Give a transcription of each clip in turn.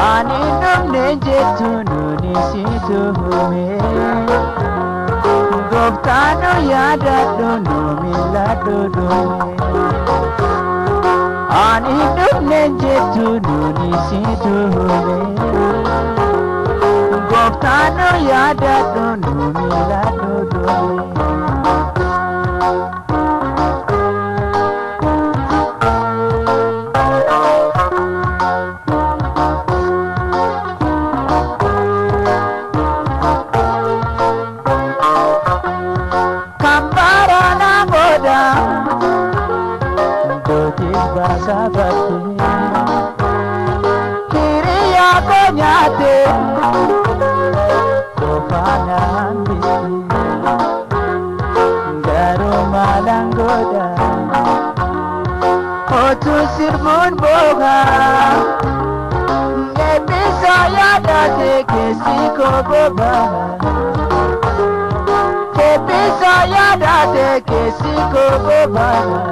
Ani namne jettu nuni situ hume Gooftaanu yaadadhu nu mil'adhu dhume. Ani dhufne jettu nuni situ hume Gooftaanu yaadadhu nu mil'adhu dhume. Hiriyaa koo nyaate qofaan hambiste garuu maalaan godha otuu sirbuun booha eebbisaa yaadate keessi koo boba'a eebbisaa yaadate keessi koo boba'a.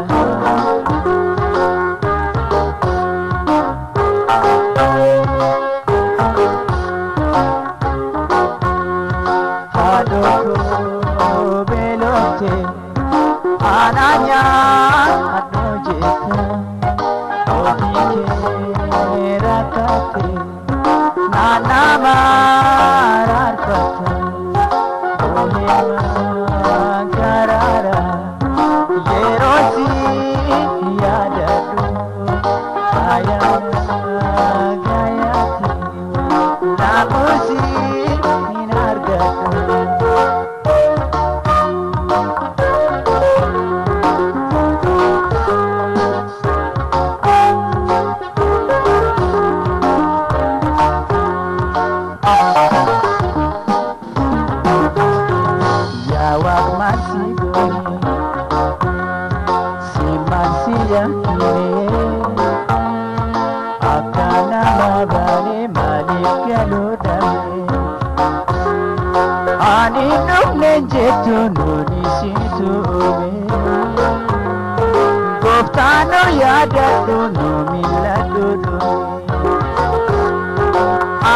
Ananya adojeta ofii rakkate naannama raarfata oheema karaara yeroo si yaadadhu ayyaana gayaati naamusi hin argadhu. Ani dhufne jettu nuni situ uume Gooftaanu yaadadhu nu mil'adhu dhume.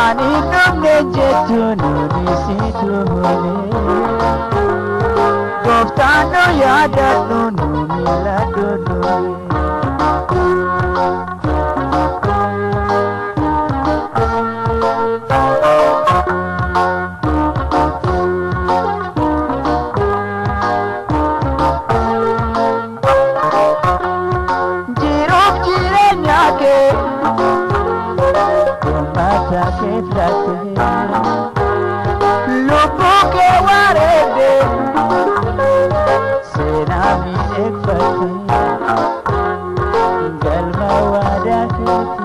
Ani dhufne jettu nuni situ uume Gooftaanu yaadadhu nu mil'adhu dhume. Lubbuu kee wareegde seenaa miidhagfatte galma waadaa keeti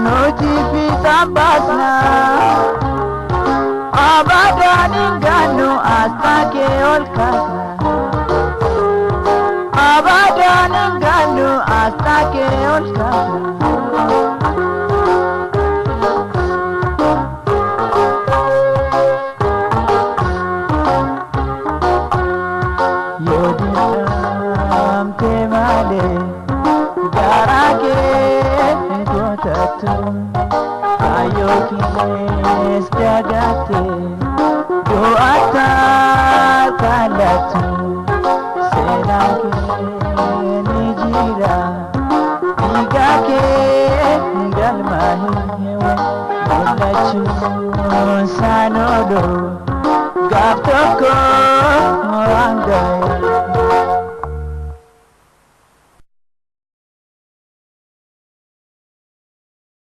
nuti fiixaan baasna abadaan hin gaannu asxaa kee ol kaasna abadaan hin gaannu asxaa kee ol kaasna. Ayo kiles jagate du'ata kalatu seenaan kee ni jira dhiiga kee galmaa'ee mul'achuun isaan oolu gaaf tokko waan ga'e.